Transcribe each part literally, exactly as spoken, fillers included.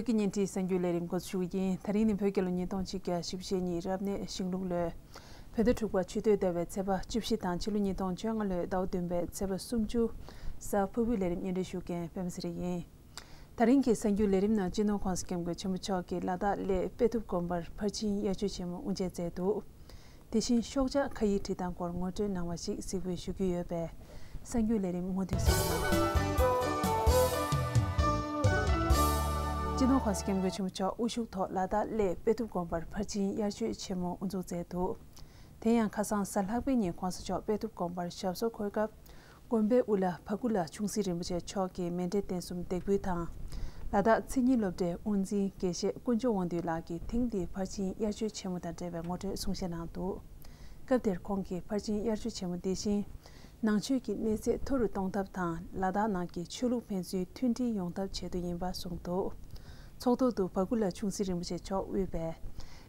བོད་ཀྱི་བརྙན་འཕྲིན་གསར་འགྱུར་ལས་རིམ་འགོ་འཛུགས་ཞུ་གི་ཡིན། དེ་རིང་ནི་བོད་རྒྱལ་ལོ་ཉིས་སྟོང་ཆིག་བརྒྱ་བཞི་བཅུ་ཞེ་གཉིས་རབ་གནས་ཤིང་ལུག་ལོའི་བོད་ཟླ་དྲུག་པ་ཆུ་སྟོད་ཟླ་བའི་ཚེས་པ་བཅུ་བཞི་དང་ཕྱི་ལོ་ཉིས་སྟོང་བཅོ་ལྔ་ལོའི་ཟླ་བ་བདུན་པའི་ཚེས་པ་སུམ་ཅུ། གཟའ་ཕུར་བུའི་ལས་རིམ་སྙན་སྒྲོན་ཞུ་མཁན་པད་མ་ཚེ་རིང་ཡིན། དེ་རིང་གི་གསར་འགྱུར་ལས་རིམ་ནང་སྤྱི་ནོར་༸གོང་ས་༸སྐྱབས་མགོན་ཆེན་པོ་མཆོག་གིས་ལ་དྭགས་གླེ་དཔེ་ཐུབ་དགོན་པར་ཕར་ཕྱིན་དབྱར་ཆོས་ཆེན་མོ་དབུ་འབྱེད་མཛད་འདུག་དེ་བཞིན་ཤོག་བྱང་ཁ་ཡིག་བྲིས་སྟངས་སྐོར་ངོ་སྤྲོད་གནང་བ་ཞིག་གཟིགས་འབུལ་ཞུ་རྒྱུ་ཡོད་པས། གསར་འགྱུར་ལས་རིམ་མུ་མཐུད་གསན་རོགས་གནང་། སྤྱི་ནོར་༸གོང་ས་༸སྐྱབས་མགོན་ཆེན་པོ་མཆོག་དབུ་བཞུགས་ཐོག་ལ་དྭགས་གླེ་དཔེ་ཐུབ་དགོན་པར་ཕར་ཕྱིན་དབྱར་ཆོས་ཆེན་མོ་དབུ་འཛུགས་མཛད་འདུག་དེ་ཡང་ཁ་སང་གཟའ་ལྷག་པའི་ཉིན་༸གོང་ས་མཆོག་དཔེ་ཐུབ་དགོན་པར་ཞབས་སོར་འཁོད་སྐབས། དགོན་པའི་དབུ་བླ་བ་ཀུ་ལ་ཆུང་སྲིད་རིན་པོ་ཆེ་མཆོག་གིས་མཎྜལ་རྟེན་གསུམ་འདེགས་འབུལ་དང་། ལ་དྭགས་མཚན་ཉིད་སློབ་གྲྭའི་དབུ་འཛིན་དགེ་བཤེས་དཀོན་མཆོག་དབང་འདུས་ལགས་ཀྱིས་ཐེངས་འདིའི་ཕར་ཕྱིན་དབྱར་ཆོས་ཆེན་མོ་དང་འབྲེལ་བའི་ངོ་སྤྲོད་གསུང་བཤད་གནང་འདུག་སྐབས་དེར་ཁོང་གིས་ཕར་ཕྱིན་དབྱར་ཆོས་ཆེན་མོ་འདི་བཞིན་ནང་ཆོས་ཀྱི་གནས་ཚད་མཐོ་རུ་གཏོང་ཐབས་དང་ལ་དྭགས་ནང་གི་ཆོས་ལུགས་ཕན་ཚུན་མཐུན་སྒྲིལ་ཡོང་ཐབས་ཆེད་དུ་ཡིན་པ་གསུངས་འདུག་ཚོགས་ཐོག་ཏུ་བ་ཀུ་ལ་ཆུང་སྲིད་རིན་པོ་ཆེ་མཆོག་དབུས་པའི་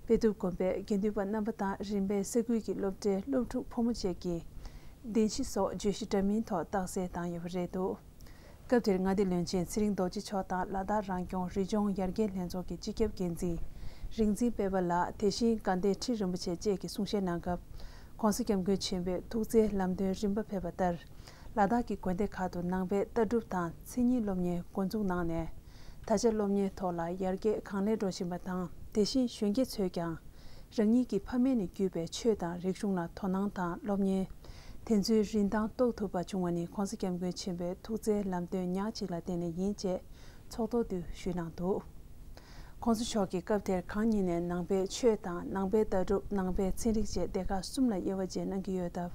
དཔེ་ཐུབ་དགོན་པའི་དགེ་འདུན་པ་རྣམ་པ་དང་རིམ་པས་ས་ཁུལ་གྱི་སློབ་གྲྭའི་སློབ་ཕྲུག་ཕོ་མོ་བཅས་ཀྱིས་བདེན་བཞི་སོགས་བརྗོད་གཞི་འདྲ་མིན་ཐོག་རྟགས་གསལ་བཏང་ཡོད་པ་རེད་འདུག་སྐབས་དེར་མངའ་སྡེ་བློན་ཆེན་ཚེ་རིང་རྡོ་རྗེ་མཆོག་དང་ལ་དྭགས་རང་སྐྱོང་རི་ལྗོངས་ཡར་རྒྱས་ལྷན་ཚོགས་ཀྱི་སྤྱི་ཁྱབ་འགན་འཛིན་རིག་འཛིན་དཔལ་འབར་ལགས། དེ་བཞིན་དགའ་ལྡན་ཁྲི་རིན་པོ་ཆེ་བཅས་ཀྱིས་གསུང་བཤད་གནང་སྐབས། ༸གོང་ས་༸སྐྱབས་མགོན་ཆེན་པོས་ཐུགས་བརྩེའི་ལམ་སྟོན་རིམ་པ་ཕེབས་པ་ལྟར། ལ་དྭགས་ཀྱི་དགོན་སྡེ་ཁག་ཏུ་ནང་པའི་ལྟ་གྲུབ་དང་མཚན་ཉིད་སློབ་གཉེར་འགོ་འཛུགས་གནང་ནས། ད་ཆ་སློབ་གཉེར་ཐོག་ལ་ཡར་རྒྱས་གང་ལེགས་འགྲོ་བཞིན་པ་དང་། དེ་བཞིན་གཞོན་སྐྱེས་ཚོས་ཀྱང་། རང་ཉིད་ཀྱི་ཕ་མེས་ནས་བརྒྱུད་པའི་ཆོས་དང་རིག་གཞུང་ལ་དོ་སྣང་དང་སློབ་གཉེར། དེ་ཚོའི་རིན་ཐང་རྟོགས་ཐུབ་པ་བྱུང་བ་ནི་༸གོང་ས་༸སྐྱབས་མགོན་ཆེན་པོའི་ཐུགས་བརྩེའི་ལམ་སྟོན་ཉག་གཅིག་ལ་བརྟེན་ནས་ཡིན་ཅེས་ཚོགས་ཐོག་ཏུ་ཞུས་གནང་འདུག ༸གོང་ས་མཆོག་གིས་སྐབས་དེར་གང་ཉིད་ནས་ནང་པའི་ཆོས་དང་ནང་པའི་ལྟ་གྲུབ། ནང་པའི་ཚན་རིག་བཅས་སྡེ་ཁག་གསུམ་ལ་དབྱེ་བ་འབྱེད་གནང་གི་ཡོད་སྟབས།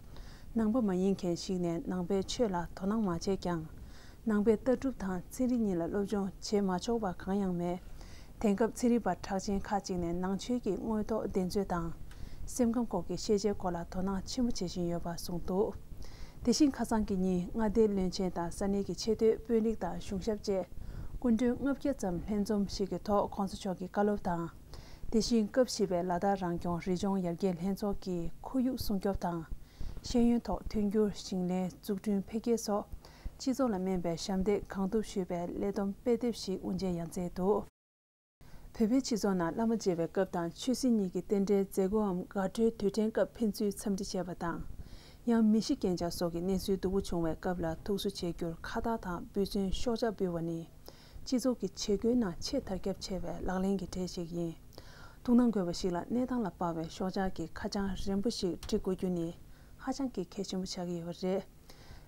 ནང་པ་མ་ཡིན་མཁན་ཞིག་ནས་ནང་པའི་ཆོས་ལ་དོ་སྣང་མ་བྱས་ཀྱང་། ནང་པའི་ལྟ་གྲུབ་དང་ཚན་རིག་གཉིས་ལ་སློབ་སྦྱོང་བྱེད་མ་ཆོག་པ་གང་ཡང་མེད། དེང་སྐབས་ཚན་རིག་པ་གྲགས་ཅན་ཁག་ཅིག་ནས་ནང་ཆོས་ཀྱི་དངོས་ཐོག་བདེན་རྫུན་དང་། སེམས་ཁམས་སྐོར་གྱི་ཤེས་བྱའི་སྐོར་ལ་དོ་སྣང་ཆེན་པོ་བྱེད་བཞིན་ཡོད་པ་གསུངས་འདུག་དེ་བཞིན་ཁ་སང་གི་ཉིན་མངའ་སྡེའི་བློན་ཆེན་དང་ས་གནས་ཀྱི་ཆེས་མཐོའི་དཔོན་རིགས་དང་གཞུང་ཞབས་བཅས་སྐུ་མགྲོན་ལྔ་བརྒྱ་ཙམ་ལྷན་འཛོམས་ཤིག་གི་ཐོག་༸གོང་ས་མཆོག་གི་བཀའ་སློབ་དང་། དེ་བཞིན་སྐབས་བཞི་པའི་ལ་དྭགས་རང་སྐྱོང་རི་ལྗོངས་ཡར་རྒྱས་ལྷན་ཚོགས་ཀྱི་ཁོར་ཡུག་སྲུང་སྐྱོབ་དང་། ཤེས་ཡོན་ཐོག་མཐུན་འགྱུར། ཞིང་ལས། འཛུགས་སྐྲུན་འཕེལ་རྒྱས་སོགས་སྤྱི་ཚོགས་ལ་སྨན་པའི་ཞབས་འདེགས་གང་ཐུབ་ཞུས་པའི་གླེང་སྡོམ་དཔེ་དེབ་ཞིག་དབུ་འབྱེད་ཡང་མཛད་འདུག་བོད་པའི་སྤྱི་ཚོགས་ནང་བླ་མ་མཇལ་བའི་སྐབས་དང་ཆོས་སྲིད་གཉིས་ཀྱི་རྟེན་འབྲེལ་མཛད་སྒོའམ་དགའ་སྤྲོའི་དུས་དྲན་སྐབས་ཕན་ཚུན་འཚམས་འདྲི་བྱས་པ་དང་། ཡང་མི་ཤི་རྐྱེན་ཆག་སོགས་ཀྱི་གནས་ཚུལ་སྡུག་པོ་བྱུང་བའི་སྐབས་ལ་ཐུགས་གསོ་བྱེད་རྒྱུར་ཁ་བཏགས་དང་འབུལ་ཚན་ཤོག་ཆག་འབུལ་བ་ནི། སྤྱི་ཚོགས་ཀྱི་བྱེད་སྒོའི་ནང་ཆེས་དར་ཁྱབ་ཆེ་བའི་ལག་ལེན་གྱི་གྲས་ཤིག་ཡིན། ཐུགས་སྣང་དགོས་པ་ཞིག་ལ་གནས་སྟངས་ལ་དཔག་པའི་ཤོག་ཆག་གི་ཁ་བྱང་རན་པོ་ཞིག་འབྲི་དགོས་རྒྱུ་ནི་ཧ་ཅང་གི་གལ་ཆེན་པོ་ཆགས་ཀྱི་ཡོད་པ་རེད།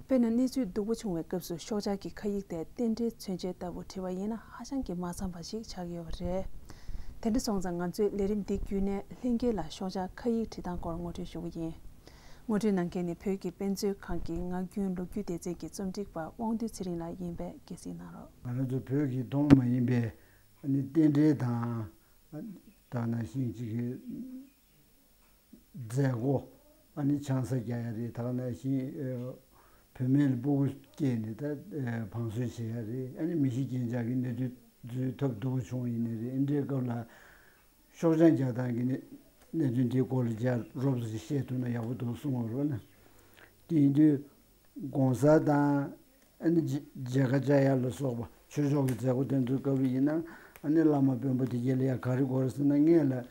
དཔེར་ན། གནས་ཚུལ་སྡུག་པོ་བྱུང་བའི་སྐབས་སུ་ཤོག་ཆག་གི་ཁ་ཡིག་དེ་རྟེན་འབྲེལ་མཚོན་བྱེད་ལྟ་བུ་བྲིས་པ་ཡིན་ན་ཧ་ཅང་གི་མ་འཚམས་པ་ཞིག་ཆགས་ཀྱི་ཡོད་པ་རེད། དེ་འདྲ་སོང་ཙང་ང་ཚོས་ལས་རིམ་འདི་བརྒྱུད་ནས་ལྷན་རྒྱས་ལ་ཤོག་ཆག་ཁ་ཡིག་བྲིས་སྟངས་སྐོར་ངོ་སྤྲོད་ཞུ་གི་ཡིན། ངོ་སྤྲོད་གནང་མཁན་ནི་བོད་ཀྱི་དཔེ་མཛོད་ཁང་གི་ངག་རྒྱུན་ལོ་རྒྱུས་སྡེ་ཚན་གྱི་རྩོམ་སྒྲིག་པ་དབང་འདུས་ཚེ་རིང་ལགས་ཡིན་པས་དགྱེས་གཟིགས་གནང་རོགས། ང་རང་ཚོ་བོད་ཀྱི་སྟོང་མ་ཡིན་པའི་ཨ་ནི་རྟེན་འབྲེལ་དང་། ད་ནང་བཞིན་གཅིག་གི་མཛད་སྒོ། ཨ་ནི་ཆང་ས་རྒྱག་ཡ་རེད། ད་ག་ནང་བཞིན་ཨ་བུད་མེད་ལ་སྤུ་གུ་སྐྱེས་ནས་ད་ཨ་བང་སོ་བྱེད་ཡ་རེད། ཨ་ནི་མི་ཤི་རྐྱེན་ཆག་གི་གནད་དོན་ཚོའི་ཐབས་སྡུག་པོ་བྱུང་བ་ཡིན་ནའི་རེད། ཨ་འདྲའི་སྐབས་ལ་ཤོག་བྱང་རྒྱག་སྟངས་ཀྱི་གནད་གནད་དོན་དེའི་སྐོར་ལ་རྒྱག་རོབ་ཙམ་ཞིག་བཤད་ཐུབ་ན་ཡག་པོ་འདུག་གསུང་བ་རེད་ན། དེ་ཡིན་དུས་༸གོང་ས་དང་། ཨ་ནི་མཇལ་མཇལ་ཁ་བཅར་ཡ་ལ་སོགས་པ་ཆོས་ཕྱོགས་ཀྱི་མཛད་སྒོ་དེ་ཚོའི་སྐབས་ལ་ཡིན་ན། ཨ་ནི་བླ་མ་དཔོན་པོ་དེ་གྱད་ལ་ཡ་ག་རེ་དགོས་རེད་ཟེར་ན། སྔོན་ལ་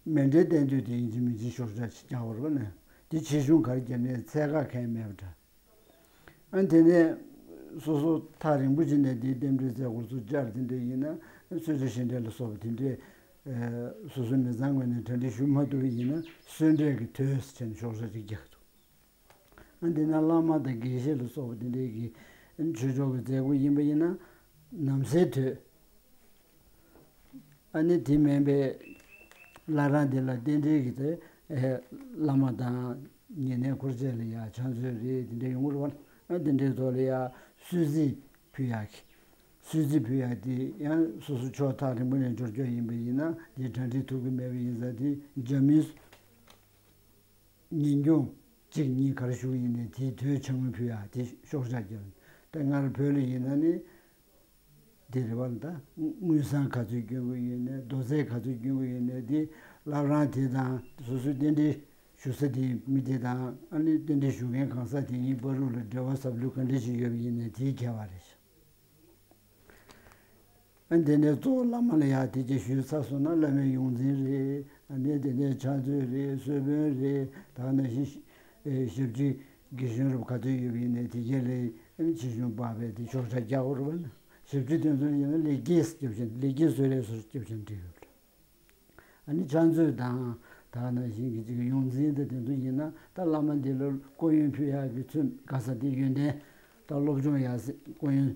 མཎྜལ་རྟེན་དུས་དེ་ཡིན་གཅིག་མིན་གཅིག་ཤོག་ཆག་ཅིག་རྒྱག་པ་རེད་པ་ནས། དེ་ཆེ་ཆུང་ག་རེ་བརྒྱབ་ནའི་ཚད་བཀག་གང་ཡང་མེད་པ་འདྲ། ཨ་ནི་དེ་ནས་སོ་སོ་ཐག་རིང་པོ་ཅིག་ནས་དེའི་རྟེན་འབྲེལ་མཛད་སྒོ་ཚོ་བཅར། དེ་འདྲ་ཡིན་ན་གསོལ་ཇ་བཞེས་འབྲས་ལ་སོགས་པ་དེ་འདྲས་སོ་སོའི་མི་ཚང་ངོས་ནས་གྲ་སྒྲིག་ཞུ་མ་ཐུབ་པ་ཡིན་ན་གསོལ་འབྲས་ཀྱི་དོས་བྱས་ནས་ཤོག་ཆག་ཅིག་རྒྱག་གི་འདུག་ཨ་འདི་ན་བླ་མ་དང་དགེ་བཤེས་ལ་སོགས་པ་དེ་འདྲའི་གི་ཆོས་ཕྱོགས་ཀྱི་མཛད་སྒོ་ཡིན་པ་ཡིན་ན་ནམ་སེར་དོད། ཨ་ནི་དེ་མིན་པའི་བླ་བྲང་འདི་ལ་རྟེན་འབྲེལ་གྱི་དེ་བླ་མ་དང་ཉེ་གནས་འཁོར་བཅས་ལ་ཡ་ཕྱག་མཛོད་རེད། དེ་འདྲ་ཡོང་གི་རེད་པ། ཨ་དེ་འདྲའི་ཐོག་ལ་ཡ་གསོལ་ཚིགས་ཕུལ་ཡག་གི་གསོལ་ཚིགས་ཕུལ་ཡག་དེ་ཡང་སོ་སོ་ཕྱོགས་ཐག་རིང་པོ་ནས་འབྱོར་ཀྱོག་ཡིན་པ་ཡིན་ན་དེ་གྲ་སྒྲིག་ཐུབ་ཀྱི་མེད་པ་ཡིན་ཙང་། དེ་འཇར་མན་ཉིན་གུང་གཅིག་གཉིས་ག་རེ་ཞུ་གི་ཡིན་ནའི་དེའི་དོས་ཕྱག་དངུལ་ཕུལ་ཡག་དེ་ཤོག་ཆག་རྒྱབ། ད་སྔར་བོད་ལ་ཡིན་ན་ནི་དེ་རེད་པ། ད་དངུལ་སྲང་ག་ཚོད་སྐྱོན་གྱི་ཡོད་ནའི་རྡོ་ཚད་ག་ཚོད་སྐྱོན་གྱི་ཡོད་ནའི་དེ་བླ་བྲང་དེ་དང་སོ་སོའི་རྟེན་འབྲེལ་ཞུ་ས་དེའི་མི་དེ་དང་། ཨ་ནི་རྟེན་འབྲེལ་ཞུ་མཁན་གང་ཟག་དེ་གཉིས་བར་དུ་ལ་འབྲེལ་བ་ཟབ་ལྷུག་ག་འདྲ་ཞིག་ཡོད་པ་ཡིན་ནའི་དེའི་ཁྱད་པར་རེད། ཨ་དེ་ནས་གཙོ་བོ་བླ་མ་ལ་ཡ་དེ་གྱད་ཞུས་ཚར་སོང་ན་བླ་མའི་ཡོངས་འཛིན་རེད། ཨ་ནི་དེ་ནས་ཕྱག་མཛོད་རེད། གསོལ་དཔོན་རེད། ད་ནང་བཞིན་ཞབས་ཕྱི་དགེ་གཞོན་རབ་ག་ཚོད་ཡོད་པ་ཡིན་ནའི་དེ་གྱད་ལ་ཨ་ནི་ཆེ་ཆུང་སྤངས་པའི་དེ་ཤོག་བྱ་རྒྱག་དགོས་རེད་པ། ཞབས་ཕྱི་དེ་ཚོ་ཡིན་ན་ལེགས་སྐྱེས་རྒྱབ་ཆེན་ལེགས་སྐྱེས་གསོལ་རས་སུ་རྒྱབ་ཆེན་བྲིས་ཡོད་རེད། ཨ་ནི་ཕྱག་མཛོད་དང་ད་ག་ནང་བཞིན་གྱི་ཅིག་ཡོངས་འཛིན་དང་དེ་ཚོ་ཡིན་ན་ད་བླ་མ་འདི་ལ་སྐུ་ཡོན་ཕུལ་ཡག་གི་ཚུལ་ག་ས་དེ་ཡོན་ཏན་ད་སློབ་སྦྱོང་ཡག་སྐུ་ཡོན་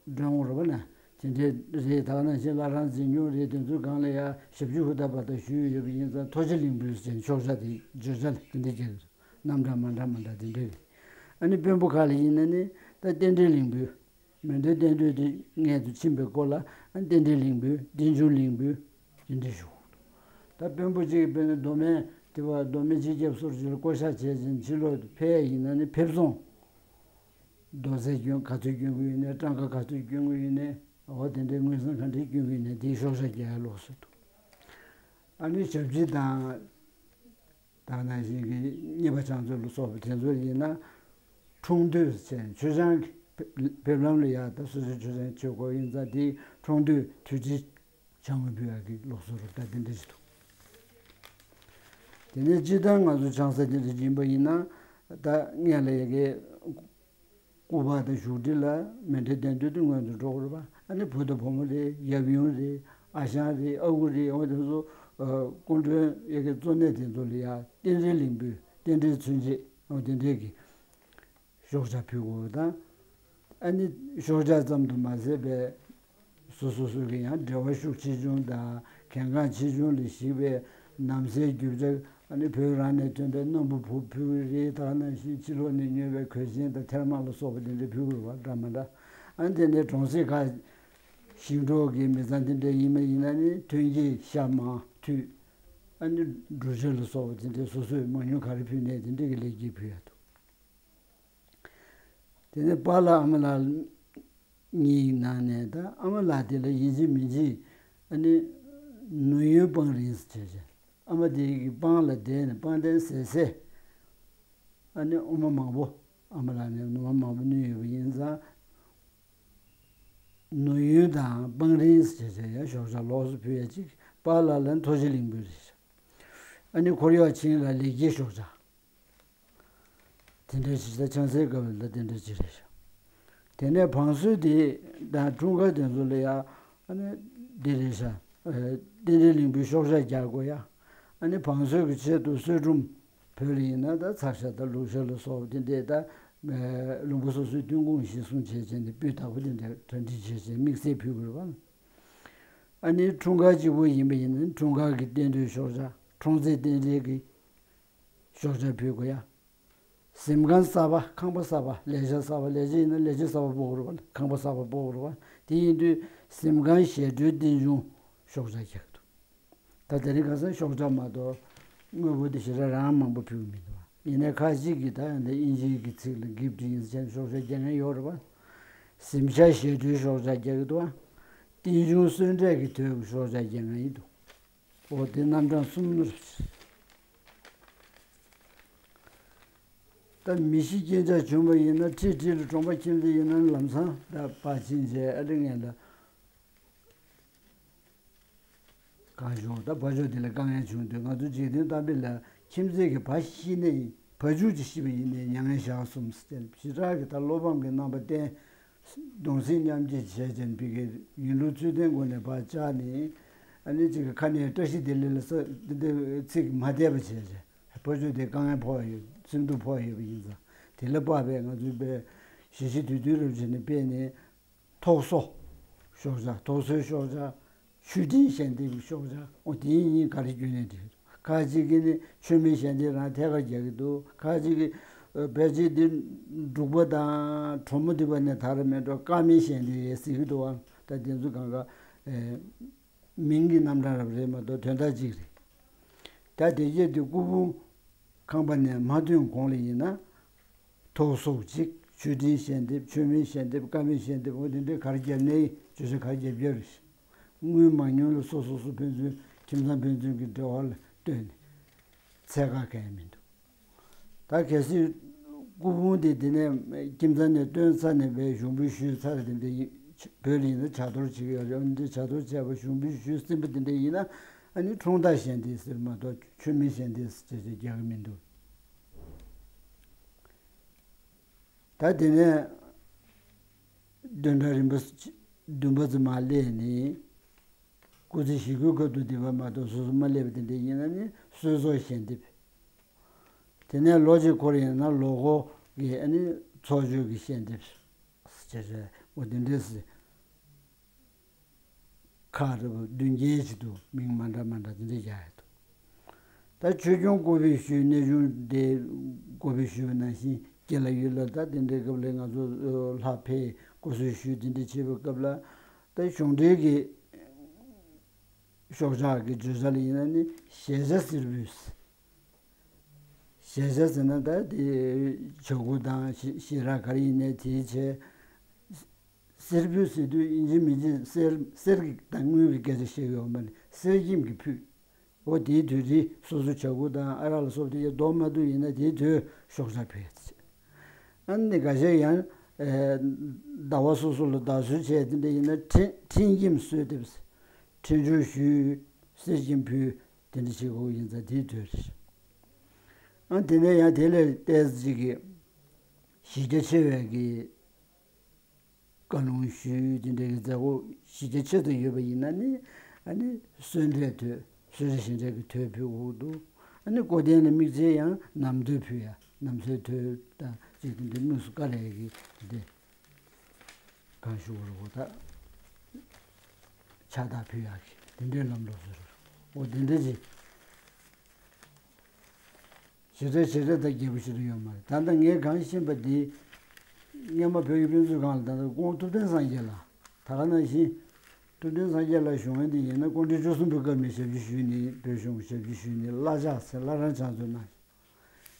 སྒྲོན་འོང་རེད་པ་ན། དེ་འདྲའི་རེད། ད་ག་ནང་བཞིན་བླ་བྲང་འཛིན་སྐྱོང་རེད། དེ་ཚོའི་སྒང་ལ་ཡ་ཞབས་ཕྱི་ཧུར་ཐག་པ་དང་ཞུས་ཡོད་པ་ཡིན་ཙང་ཐོག་ཆེ་གླིང་བུའི་ཟེར་ཤོག་བྱ་དེ་བརྗོད་བྱ་ལ་དེ་འདྲའི་རྒྱག་གི་རེད། རྣམ་གྲངས་མ་འདྲ་མ་འདྲ་དེ་འདྲའི་རེད། ཨ་ནི་དཔོན་པོ་ཁག་ལ་ཡིན་ན་ནི་ད་རྟེན་འབྲེལ་གླིང་བུའི་མཎྜལ་རྟེན་འབྲེལ་དེ་སྔོན་དུ་ཕྱིན་པའི་སྐོར་ལ་ཨ་རྟེན་འབྲེལ་གླིང་བུའི་རྟེན་འབྱུང་གླིང་བུའི་དེ་འདྲའི་ཞུ། ད་དཔོན་པོ་གཅིག་གིས་དཔེར་ན་མདོ་སྨད་དེ་བ་མདོ་སྨད་སྤྱི་ཁྱབ་སོར་ཆུད་ལ་བསྐོ་བཞག་བྱས་ཙང་ཕྱི་ལོགས་སུ་ཕེབས་ཡིན་ན་ནི་ཕེབས་བསུ་རྡོག་རྫིས་སྐྱོན་ག་ཚོད་སྐྱོན་གྱི་ཡོད་ནའི་སྤྲང་ཀ་ག་ཚོད་སྐྱོན་གྱི་ཡོད་ནའི་འོ་དེ་འདྲའི་དངོས་ཟོག་ག་འདྲའི་སྐྱོན་གྱི་ཡོད་ནའི་དེའི་ཤོག་བྱ་རྒྱག་ཡ་ལོགས་སུ་འདུག་ཨ་ནི་ཞབས་ཕྱི་དང་ད་ག་ནང་བཞིན་གྱི་གཉེར་པ་ཕྱག་མཛོད་ལ་སོགས་པ་དེ་ཚོ་ཡིན་ན་འཁྲུངས་དུས་ཚེས་མཆོད་ཆང་གི་ཕེབས་ལམ་ལ་ཡ་ད་སོ་སོའི་མཆོད་ཆང་མཆོད་དགོས་ཡིན་ཙང་དེའི་འཁྲུངས་དུས་དུས་ཁྲི་བྱ་དངོས་ཕུལ་ཡག་གི་ལུགས་སྲོལ་རུ་ད་དེ་འདྲ་ཞིག་འདུག་དེ་ནས་སྤྱིར་བཏང་ང་ཚོ་ཆང་ས་དེ་འདྲ་ཡིན་པ་ཡིན་ན་ད་སྔོན་ལ་ཡ་གི་སྐུ་པར་དང་བཞུགས་ཁྲི་ལ་མཎྜལ་རྟེན་འབྲེལ་དུ་སྔོན་དུ་འགྲོ་དགོས་རེད་པ། ཨ་ནི་བུ་དང་བུ་མོ་རེད། ཡབ་ཡུམ་རེད། ཨ་ཞང་རེད། ཨ་ཁུ་རེད། འོ་དེ་ཚོ་སྐུ་མགྲོན་ཡ་གི་གཙོ་གནད་དེ་ཚོ་ལ་ཡ་རྟེན་འབྲེལ་གླིང་བུའི་རྟེན་འབྲེལ་མཚོན་བྱེད་འོ་དེ་འདྲས་ཀྱི་ཤོག་བྱ་ཕུལ་དགོས་པ་དང་། ཨ་ནི་ཤོག་བྱ་ཙམ་དུ་མ་ཟད་པའི་སོ་སོ་སོ་གི་ཡང་འབྲེལ་བ་ཤུགས་ཆེ་ཆུང་དང་གལ་འགངས་ཆེ་ཆུང་ལ་གཞིགས་པའི་ནམ་སའི་རྒྱུ་ཆ་ཨ་ནི་བོད་རང་ནས་ཐོན་པའི་སྣམ་བུ་ཕུབ་ཕུལ་གི་རེད། ད་ག་ནང་བཞིན་ཕྱི་ལོགས་ནས་ཉོས་པའི་གོས་ཆེན་དང་ཐེར་མ་ལ་སོགས་པ་དེ་འདྲ་ཕུལ་དགོས་པ་འདྲ་མི་འདྲ། ཨ་ནི་དེ་ནས་གྲོང་གསེབ་ཁག་ཞིང་འབྲོག་གི་མི་ཚང་དེ་འདྲ་ཡིན་མ་ཡིན་ན་ནི་ཐོན་སྐྱེད་ཤ་མང་ཐུད་ཨ་ནི་འབྲུ་ཆུ་ལ་སོགས་པ་དེ་འདྲའི་སོ་སོས་མང་ཉུང་ག་རེ་ཕུལ་ནས་དེ་འདྲ་གི་ལེགས་སྐྱེས་ཕུལ་ཡ་འདུག་དེ་ནས་པཱ་ལགས་ཨ་མ་ལགས་གཉིས་ནང་ནས་ད་ཨ་མ་ལགས་དེ་ལ་ཡིན་གཅིག་མིན་གཅིག་ཨ་ནི་ནུ་ཡོན་སྤང་རིང་ཟེར་བྱས་ཨ་མ་དེ་གི་སྤང་ལ་བསྡད་ནས་སྤང་ཐང་ཟད་ཟད་ཨ་ནི་འོ་མ་མང་པོ་ཨ་མ་ལགས་ནས་འོ་མ་མང་པོ་བསྣུན་ཡོད་པ་ཡིན་ཙང་། ནུ་ཡོན་དང་སྤང་རིང་ཟེར་བྱས་ཡང་ཤོག་བྱ་ལོགས་སུ་ཕུལ་ཡ་གཅིག་པཱ་ལགས་ལ་ཐོག་ཆེ་གླིང་བུ་རེད། ཨ་ནི་འཁོར་གཡོག་ཆེན་ལ་ལེགས་སྐྱེས་ཤོག་བྱ། དེ་འདྲའི་ཞིག་ད་ཆང་སའི་སྐབས་ལ་དེ་འདྲ་ཅིག་རེད་ཤག་དེ་ནས་བང་སོའི་དེ་དང་འཁྲུངས་སྐར་དེ་ཚོ་ལ་ཡ་ཨ་ནི་འདི་རེད་ཤག་རྟེན་འབྲེལ་གླིང་བུའི་ཤོག་བྱ་རྒྱག་དགོས་ཡ། ཨ་ནི་བང་སོའི་གི་ཆེད་དུ་གསོལ་ཀྲུམ་བོད་ལ་ཡིན་ན་ད་ཚར་ཤ་དང་ལུག་ཤ་ལ་སོགས་དེ་འདྲས་ད་ལུང་པ་སོ་སོའི་ཐོན་ཁུངས་གཞིར་བཟུང་བྱས་བྱས་ནས་སྤུས་དག་པོ་དེ་འདྲ་གྲ་སྒྲིག་བྱས་བྱས་དམིགས་བསལ་ཕུལ་དགོས་རེད་བ། ཨ་ནི་འཁྲུངས་སྐར་གཅིག་པོ་ཡིན་པ་ཡིན་ན་འཁྲུངས་སྐར་གྱི་རྟེན་འབྲེལ་ཤོག་བྱ། འཁྲུངས་ཚེས་རྟེན་འབྲེལ་གྱི་ཤོག་བྱ་ཕུལ་དགོས་ཡ། གཟིམ་ཁང་གསར་པ་ཁང་པ་གསར་པ་ལས་བྱ་གསར་པ་ལས་བྱ་ཡིན་ན་ལས་བྱ་གསར་པ་སྤོ་དགོས་རེད་བ། ཁང་པ་གསར་པ་སྤོ་དགོས་རེད་བ། དེ་ཡིན་དུས་གཟིམ་ཁང་ཞལ་འགྲོའི་རྟེན་འབྱུང་ཤོག་བྱ་རྒྱག་གི་འདུག་ད་དེ་རིང་ཁ་སང་ཤོག་བྱ་མ་གཏོགས་དངོས་པོ་དེ་ཞེ་དྲག་རང་མང་པོ་ཕུལ་གི་མི་འདུག་བ། ཡིན་ནའི་ཁ་ཅིག་གིས་ད་ཡང་དེ་དབྱིན་ཇིའི་གི་ཚིག་ལ་གིབ་ཊི་ཡིན་ཟེར་ནས་ཤོག་བྱ་རྒྱག་མཁན་ཡོད་རེད་བ། གཟིམ་ཤག་ཞལ་འགྲོའི་ཤོག་བྱ་རྒྱག་གི་འདུག་བ། རྟེན་འབྱུང་གསོལ་འདྲེན་གྱི་དོད་ཀྱི་ཤོག་བྱ་རྒྱག་མཁན་ཡིན་འདུག་འོ་དེ་རྣམ་གྲངས་གསུམ་རེད། ད་མི་ཤི་རྐྱེན་ཆག་བྱུང་བ་ཡིན་ན་ཁྲི་ཁྲི་ལ་གྲོང་པ་ཁྱིམ་མཚེས་ཡིན་ན་ལམ་སང་ད་ཕར་ཕྱིན་བྱས་ཨ་རི་ངན་ལ་གང་བྱུང་ད་ཕར་ཕྱོགས་དེ་ལ་དཀའ་ངལ་བྱུང་དུས་ང་ཚོ་འཇིག་རྟེན་གཏམ་དཔེ་ལ་ཁྱིམ་མཚེས་ཀྱི་ཕ་ཤི་ནས་ཕ་ཕྱུགས་ཀྱི་ཤི་བ་ཡིན་ནའི་མྱ་ངན་ཞག་གསུམ་ཟེར་ཞེ་དྲག་གི་ད་བློ་ཕམ་གྱི་རྣམ་པ་བསྟན། གདུང་སེམས་མཉམ་སྐྱེད་བྱས་ཅན་བི་གའི་ཡིན་ལུགས་ཚུལ་ལྡན་སྒོ་ནས་ཕར་བཅར་ནས་ཨ་ནི་གཅིག་གི་ཁ་ནས་བཀྲ་ཤིས་བདེ་ལེགས་ལ་ས་འདི་འདྲ་ཚིག་མ་བསྡད་པ་བྱས་ཅན་ཕ་ཕྱུགས་དེ་དཀའ་ངལ་ཕོག་ཡོད་སེམས་སྡུག་ཕོག་ཡོད་པ་ཡིན་ཙང་དེ་ལ་དཔག་པའི་ང་ཚོའི་པའི་གཞིས་བྱེས་དུས་དུས་རབས་བྱས་ནས་སྤེལ་ནས་ཐོག་གསོ་ཤོག་བྱ་ཐོག་གསོའི་ཤོག་བྱ་མཆོད་སྤྲིན་ཞལ་འདེབས་ཀྱི་ཤོག་བྱ་འོ་དེ་གཉིས་ག་རེ་བརྒྱུད་ནས་འདི་ཁ་ཅིག་གིས་ནི་མཆོད་མེ་ཞལ་འདེབས་རང་ཐད་ཀར་རྒྱག་གི་འདུག་ཁ་ཅིག་གིས་ཨ་ཕལ་ཆེར་འདི་འབྲུག་པ་དང་གྲོ་མོ་འདི་པ་ནས་དར་མེད་འགྲོ་དཀར་མེ་ཞལ་འདེབས་ཡས་ཟེར་གི་འདུག་ཨ། ད་དེ་ཚོ་གང་ག་ཨེ་མིང་གི་རྣམ་གྲངས་རབ་རེད་མ་གཏོགས་དོན་དག་གཅིག་རེད། ད་དེ་རྗེས་དེ་སྐུ་ཕུང་ཁང་པ་ནས་མ་ཐོན་གོང་ལ་ཡིན་ན། ཐོག་གསོ་གཅིག་མཆོད་སྤྲིན་ཞལ་འདེབས་མཆོད་མེ་ཞལ་འདེབས་དཀར་མེ་ཞལ་འདེབས་འོ་དེ་འདྲའི་ག་རེ་བརྒྱབ་ནའི་བརྗོད་བྱ་ག་རེ་བརྒྱབ་རྒྱབ་རེད། དངུལ་མང་ཉུང་ལ་སོ་སོ་སོ་ཕན་ཚུན་ཁྱིམ་ཚང་ཕན་ཚུན་གྱི་འབྲེལ་བ་ལ་ལྟོས་ནས་ཚད་བཀག་གང་ཡང་མི་འདུག་ད་གལ་སྲིད་སྐུ་ཕུང་དེ་དེ་ནས་ཁྱིམ་ཚང་ནས་བཏོན་ཚར་ནས་པའི་ཞུགས་འབུལ་ཞུས་ཚར་དེ་འདྲའི་ བོད་ལ་ཡིན་ན་བྱ་དོར་བྱེད་ཀྱི་ཡོད་རེད། འདི་བྱ་དོར་བྱས་པ་གཞུང་དཔོན་ཞུས་ཟིན་པ་འདི་འདྲ་ཡིན་ན་ཨ་ནི་འཁྲུངས་རྟགས་ཞལ་འདེབས་ཟེར་མ་གཏོགས་ཆོས་མིང་ཞལ་འདེབས་ཟེར་བྱས་རྒྱག་གི་མི་འདུག་ད་དེ་ནས་བདུན་ཕྲག་རིམ་པ་བདུན་པ་ཙམ་མར་སླེབས་ནས། སྐུ་ཚེ་ཞེ་དགུའི་སྐབས་སུ་བསྡད་པ་མ་གཏོགས་སོ་སོ་མ་སླེབས་པ་དེ་འདྲ་ཡིན་ན་ནི་གསོལ་ཚོགས་ཞལ་འདེབས། དེ་ནས་ལོ་གཅིག་འཁོར་ཡིན་ན་ལོ་འཁོར་གྱི་ཨ་ནི་ཚོགས་མཆོད་ཀྱི་ཞལ་འདེབས་ཟེར་བྱས་འོ་དེ་འདྲས་སེ་ཁག་རེ་བ་བདུན་བརྒྱད་ཅིག་འདུག་མིང་མ་འདྲ་མ་འདྲ་དེ་འདྲས་རྒྱག་ཡ་འདུག་ད་ཆོས་སྐྱོང་སྐུ་པའི་ཞུས་གནས་ཆུང་དེ་སྐུ་པའི་ཞུས་པ་ནང་བཞིན་དགེ་ལ་ཡུལ་ལ་ད་དེ་འདྲའི་སྐབས་ལ་ང་ཚོ་ལྷ་ཕེབས་སྐུ་གསོལ་ཞུས་དེ་འདྲ་བྱེད་པའི་སྐབས་ལ། ད་གཞུང་འབྲེལ་གྱི་ཤོག་ཆག་གི་བརྗོད་བྱ་ལ་ཡིན་ན་ནི་ཞལ་ཆད་གསེར་ཕུད། ཞལ་ཆད་ཟེར་ན་ད་དེ་ཇ་མགོ་དང་ཞེ་ཞེ་རག་ག་རེ་ཡིན་ནའི་དེའི་ཆེད། གསེར་ཕུད་ཟེར་དུས་ཡིན་གཅིག་མིན་གཅིག་གསེར་གསེར་གྱི་དང་དངུལ་གྱི་སྐད་ཆ་བཤད་ཡོད་མ་རེད། གསེར་སྐྱེམས་ཀྱི་ཕུད། འོ་དེའི་དུས་དེ་སོ་སོ་ཇ་མགོ་དང་ཨ་རག་ལ་སོགས་དེ་ཡ་རྡོ་མ་ཐུག་ཡིན་ན་དེའི་དུས་ཤོག་ཆག་ཕུད། ཨ་ནི་འགའ་ཤས་ཡང་ཟླ་བ་སོ་སོ་ལ་ཟླ་གསོལ་བྱས་དེ་འདྲ་ཡིན་ན་འཕྲིན་འཕྲིན་སྐྱེམས་གསོལ་འདེབས། འཕྲིན་བཅོལ་ཞུས། གསེར་སྐྱེམས་ཕུལ། དེ་འདྲ་བྱེད་དགོས་ཡིན་ཙང་དེའི་དུས་རེད། ཨ་དེ་ནས་ཡང་དེ་ལས་ཏོག་ཙམ་ཅིག་གི་གཞི་རྒྱ་ཆེ་བའི་གི་བཀའ་ལུང་ཞུས་དེ་འདྲའི་གི་མཛད་སྒོ་གཞི་རྒྱ་ཆེ་ཙམ་ཡོད་པ་ཡིན་ན་ནི་ཨ་ནི་གསོལ་འདྲེ་ཐོད་གསོལ་འདྲེ་ཞལ་འདྲེ་གི་ཐོད་ཕུལ་དགོས་འདུག་ཨ་ནི་སྐུ་རྟེན་ལ་དམིགས་བྱས་ཡང་ནམ་ཐོད་ཕུལ་ཡ་ནམ་སྲོས་ཐོད་དང་ཅིག་དེ་འདྲའི་དམིགས་སུ་བཀར་ཡ་གི་དེ་འདྲའི། གང་ཞུ་བར་འོ་ད། ཕྱག་རྟགས་ཕུལ་ཡག་གི་དེ་འདྲའི་ལམ་ལུགས་སུ་རེད། འོ་དེ་འདྲ་ཅིག་ཞེ་དྲག་ཞེ་དྲག་ད་རྒྱས་པོ་ཞེ་དྲག་ཡོད་མ་རེད། ད་ལྟ་ངས་གང་ཤེས་པ་འདི། སྔོན་མ་བོད་ཀྱི་དཔེ་མཛོད་ཁང་ལ་ད་ལྟ་སྐུ་ངོ་ཐུབ་བསྟན་སངས་རྒྱས་ལགས། ད་ག་ནང་བཞིན། ཐུབ་བསྟན་སངས་རྒྱས་ལགས་བཞུགས་ཡོན་དེ་ཡིན་ན་སྐུ་ཕྲེང་བཅུ་གསུམ་པའི་སྐབས་ནས་ཞབས་ཕྱི་ཞུས་ནས་བོད་གཞུང་གི་ཞབས་ཕྱི་ཞུས་ནས་བླ་ཕྱག་ཟེར་བླ་བྲང་ཕྱག་མཛོད་གནང་།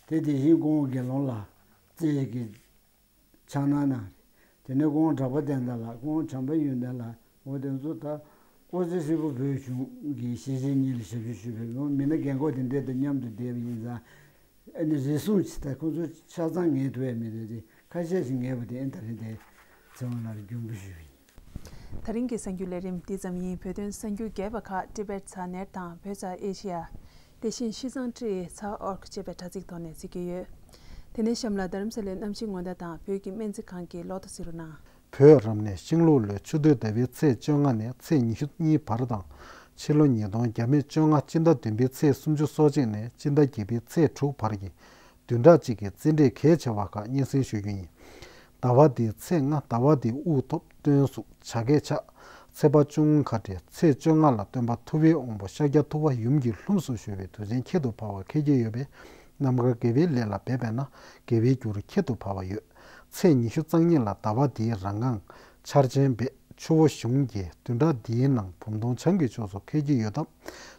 དེ་དེ་བཞིན་སྐུ་ངོ་དགེ་སློང་ལགས་རྩེ་གི་ཕྱག་ན་གནང་རེད། དེ་ནས་སྐུ་ངོ་གྲགས་པ་བསྟན་དར་ལགས། སྐུ་ངོ་བྱམས་པ་ཡོན་ཏན་ལགས། འོ་དེ་ཚོ་ད་སྐུ་ཚེ་ཧྲིལ་པོ་བོད་གཞུང་གི་ཤེས་བྱའི་གཉེར་ལ་ཞབས་ཞུ་ཞུས་པའི་སྐུ་ངོ་མི་སྣ་རྒན་གོག་དེ་འདྲ་དང་མཉམ་དུ་བསྡད་པ་ཡིན་ཙང་། ཨ་ནི་རེ་ཟུང་ཅིག་ད་ཁོང་ཚོ་ཆ་ཚང་ངེས་ཐུབ་ཡ་མེད་རེད་དེ་ཁ་ཤས་ཤིག་ངེས་པ་དེ་ཨེ་ད་རེད་དེ་ཚེ་དབང་ལགས་ལ་རྒྱུན་པུ་ཞུས་པ་ཡིན། ད་རིང་གི་གསར་འགྱུར་ལས་རིམ་འདི་ཙམ་ཡིན། བོད་དོན་གསར་འགྱུར་རྒྱས་པ་ཁག་ཊི་བེཊ་ཚ་ནེཊ་དང་བོད་ཚ་ཨེ་ཤི་ཡ། དེ་བཞིན་ཤིས་ཙང་ཀྲི་ཚ་ཨོར་ཅེས་པའི་དྲ་ཚིགས་ཐོག་ནས་གཟིགས་ཀྱི་ཡོད། དེ་ནས་གཤམ་ལ་རྡ་རམ་ས་ལའི་གནམ་གཤིས་སྔོན་བརྡ་དང་བོད་ཀྱི་སྨན་རྩིས་ཁང་གི་ལོ་ཐོ་གཟིགས་རོགས་གནང་། བོད་རབ་གནས་ཤིང་ལུག་ལོའི་ཆུ་སྟོད་ཟླ་བའི་ཚེས་བཅོ་ལྔ་ནས་ཚེས་ཉི་ཤུ་གཉིས་བར་དང་། ཕྱི་ལོ་ཉིས་སྟོང་བརྒྱ་མེད་བཅོ་ལྔ་སྤྱི་ཟླ་བདུན་པའི་ཚེས་སུམ་ཅུ་སོ་གཅིག་ནས་སྤྱི་ཟླ་བརྒྱད་པའི་ཚེས་དྲུག་བར་གྱི་བདུན་ཕྲག་གཅིག་གི་རྩིས་འབྲས་གལ་ཆེ་བ་ཁག་སྙན་སེང་ཞུ་རྒྱུ་ཡིན། ཟླ་བ་འདིའི་ཚེས་ལྔ་ཟླ་བ་འདིའི་དབུགས་ཐོབ་སྟོན་གཟུགས་བྱ་སྐད་ཆགས། ཚེས་པ་ཅུང་ཁ་བྲལ་ཚེས་བཅོ་ལྔ་ལ་སྟོན་པ་ཐུབ་པའི་དབང་པོ་ཤཱཀྱ་ཐུབ་པ་ཡུམ་གྱི་ལྷུམས་སུ་ཞུགས་པའི་དུས་ཆེན་ཁྱད་དུ་འཕགས་པ་འཁེལ་གྱི་ཡོད་པས། རྣམ་དཀར་དགེ་བའི་ལས་ལ་འབད་པས་ན་དགེ་བའི་རྒྱུར་ཁྱད་དུ་འཕགས་པ་ཡོད། ཚེས་ཉི་ཤུ་རྩ་གཉིས་ལ་ཟླ་བ་འདིའི་རང་ངང་འཆར་ཅན་འབད་ཆུ་བོ་གཞུང་གི་བདུན་ཕྲག་འདིའི་ནང་བུམ་སྟོང་བྱང་གི་ཕྱོགས་སུ་འཁེལ་གྱི་ཡོད་སྟབས།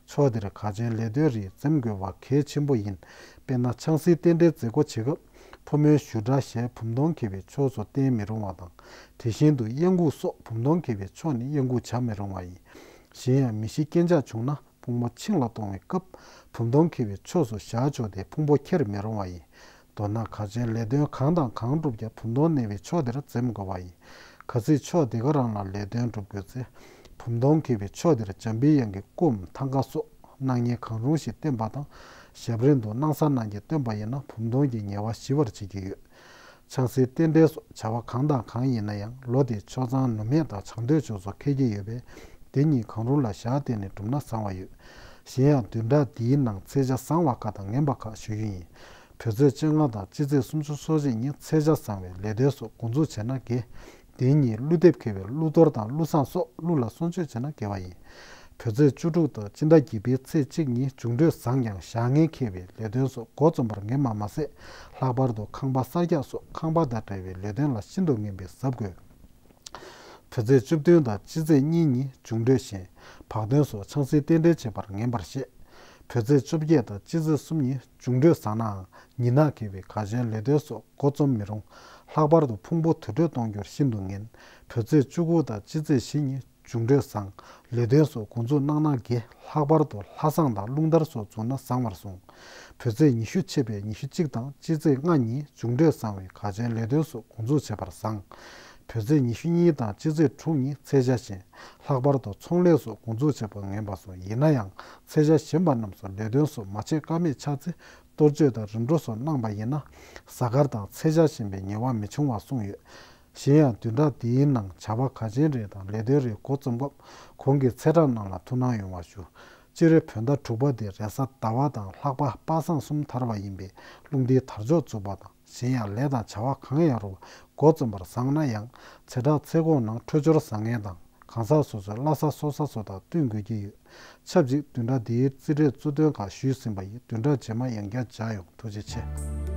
ཕྱོགས་འདིར་ག་ཅན་ལས་དོན་རིགས་འཛེམ་དགོས་པ་གལ་ཆེན་པོ་ཡིན། དཔེར་ན་ཆང་སའི་རྟེན་འབྲེལ་མཛད་སྒོ་བྱེད་སྐབས་ཕོ་མོའི་བཞུགས་གྲལ་ཞལ་བུམ་སྟོང་འཁེལ་བའི་ཕྱོགས་སུ་བསྟན་མི་རུང་བ་དང་། དེ་བཞིན་དུ་གཡང་འགུགས་སོགས་བུམ་སྟོང་འཁེལ་བའི་ཕྱོགས་ནས་གཡང་འགུགས་བྱ་མི་རུང་བ་ཡིན། གཞན་ཡང་མི་ཤི་རྐྱེན་ཆག་བྱུང་ན་ཕུང་པོ་ཆིངས་ལ་གཏོང་བའི་སྐབས་བུམ་སྟོང་འཁེལ་བའི་ཕྱོགས་སུ་བཞག་ཆོག་སྟེ་ཕུང་པོ་འཁྱེར་མི་རུང་བ་ཡིན། མདོར་ན་ག་ཅན་ལས་དོན་གང་དང་གང་བསྒྲུབ་ཀྱང་བུམ་སྟོང་གནས་པའི་ཕྱོགས་དེར་འཛེམ་དགོས་པ་ཡིན། གལ་སྲིད་ཕྱོགས་དེ་ག་རང་ལ་ལས་དོན་བསྒྲུབ་དགོས་ཚེ། བུམ་སྟོང་འཁེལ་བའི་ཕྱོགས་དེར་འཇམ་པའི་དབྱངས་ཀྱི་སྐུའམ་ཐང་ཀ་སོགས་སྣང་བརྙན་གང་རུང་ཞིག་བསྟན་པ་དང་། ཞབས་རིམ་དུ་སྣང་ས་སྣང་བརྒྱད་བསྟན་པ་ཡིན་ན་བུམ་སྟོང་གི་ཉེ་བ་ཞི་བར་བྱེད་ཀྱི་ཡོད། ཆང་སའི་རྟེན་འབྲེལ་སོགས་བྱ་བ་གང་དང་གང་ཡིན་ན་ཡང་ལོ་དེའི་ཆོས་བཟང་ནུབ་སྨད་དང་བྱང་སྟོད་ཕྱོགས་སུ་འཁེལ་གྱི་ཡོད་པས། དེ་གཉིས་གང་རུང་ལ་བཞག་བསྡད་ནས་བསྒྲུབས་ན་བཟང་བ་ཡོད། གཞན་ཡང་བདུན་ཕྲག་འདིའི་ནང་ཚེས་ཆ་བཟང་བ་ཁག་དང་ངན་པ་ཁག་ཞུ་རྒྱུ་ཡིན། བོད་ཚེས་བཅོ་ལྔ་དང་སྤྱི་ཚེས་སུམ་ཅུ་སོ་གཅིག་ཉིན་ཚེས་ཆ་བཟང་བའི་ལས་དོན་སོགས་འགོ་འཛུགས་བྱས་ན་དགེ། དེ་ཉིན་ཀླུ་འདེབས་འཁེལ་བས་ཀླུ་གཏོར་དང་ཀླུ་བསངས་སོགས་ཀླུ་ལ་གསོལ་མཆོད་བྱས་ན་དགེ་བ་ཡིན། བོད་ཚེས་བཅུ་དྲུག་དང་སྤྱི་ཟླ་བརྒྱད་པའི་ཚེས་གཅིག་ཉིན་འབྱུང་འཕྲོད་བཟང་ཀྱང་བཞག་ངན་འཁེལ་བས་ལས་དོན་སོགས་འགོ་རྩོམ་པར་ངན་པ་མ་ཟད། ལྷག་པར་དུ་ཁང་པ་གསར་རྒྱག་སོགས་ཁང་པ་དང་འབྲེལ་བའི་ལས་དོན་ལ་ཤིན་ཏུ་ངན་པའི་གཟབ་དགོས། བོད་ཚེས་བཅུ་བདུན་དང་སྤྱི་ཚེས་གཉིས་ཉིན་འབྱུང་འཕྲོད་ཞན། བག་སྟོན་སོགས་ཆང་སའི་རྟེན་འབྲེལ་བྱེད་པར་ངན་པར་བཤད། བོད་ཚེས་བཅོ་བརྒྱད་དང་སྤྱི་ཚེས་གསུམ་ཉིན་འབྱུང་འཕྲོད་བཟང་ནའང་ཉི་ནག་འཁེལ་བས་ག་ཅན་ལས་དོན་སོགས་འགོ་རྩོམ་མི་རུང་། ལྷག་པར་དུ་ཕུང་པོ་དུར་ཁྲོད་གཏོང་རྒྱུར་ཤིན་ཏུ་ངན། བོད་ཚེས་བཅུ་དགུ་དང་སྤྱི་ཚེས་བཞི་ཉིན་འབྱུང་འཕྲོད་བཟང་། ལས་དོན་སོགས་འགོ་འཛུགས་གནང་ན་དགེ། ལྷག་པར་དུ་ལྷ་བསང་དང་རླུང་དར་སོགས་འཛུགས་ན་བཟང་བར་གསུངས། བོད་ཚེས་ཉི་ཤུ་ཆད་པའི་ཉི་ཤུ་གཅིག་དང་སྤྱི་ཚེས་ལྔ་ཉིན་འབྱུང་འཕྲོད་བཟང་བས་ག་ཅན་ལས་དོན་སོགས་འགོ་འཛུགས་བྱེད་པར་བཟང་། བོད་ཚེས་ཉི་ཤུ་གཉིས་དང་སྤྱི་ཚེས་དྲུག་ཉིན་ཚེས་ཆ་གཞན། ལྷག་པར་དུ་ཚོང་ལས་སོགས་འགོ་འཛུགས་བྱེད་པར་ངན་པ་སོགས་ཡིན་ན་ཡང་ཚེས་ཆ་གཞན་པ་རྣམས་སུ་ལས་དོན་སོགས་མ་བྱེད་ཀ་མེད་ཆགས་ཚེ་གཏོར་བཅོས་དང་རིམ་གྲོ་སོགས་གནང་བ་ཡིན་ན་གཟའ་སྐར་དང་ཚེས་ཆ་གཞན་པའི་ཉེས་པ་མི་འབྱུང་བ་གསུངས་ཡོད། གཞན་ཡང་བདུན་ཕྲག་འདིའི་ནང་བྱ་བ་གལ་ཆེན་རེ་དང་ལས་དོན་རེ་འགོ་རྩོམ་སྐབས་གོང་གི་ཚེས་གྲངས་རྣམས་ལ་ཐུགས་སྣང་ཡོང་བ་ཞུ། སྤྱིར་བོད་ཟླ་དྲུག་པ་འདི་རེས་གཟའ་ཟླ་བ་དང་ལྷག་པ་པ་སངས་གསུམ་དར་བ་ཡིན་པས་རླུང་རྟའི་དར་ལྕོག་འཛུགས་པ་དང་། གཞན་ཡང་ལས་དང་བྱ་བ་གང་ཡང་རུང་འགོ་རྩོམ་པར་བཟང་ན་ཡང་ཚེས་གྲངས་ཚེས་གོང་ནང་འཕྲོད་སྦྱོར་བཟང་ངན་དང་གང་ཟག་སོ་སོའི་བླ་གཟའ་སྲོག་གཟའ་སོགས་དང་བསྟུན་དགོས་ཀྱི་ཡོད། ཆབས་ཅིག་བདུན་ཕྲག་འདིའི་རྩིས་འབྲས་གཙོ་དོན་ཁག་ཞུས་ཟིན་པ་ཡིན། བདུན་ཕྲག་རྗེས་མ་ཡང་བསྐྱར་མཇལ་ཡོང་། ཐུགས་རྗེ་ཆེ།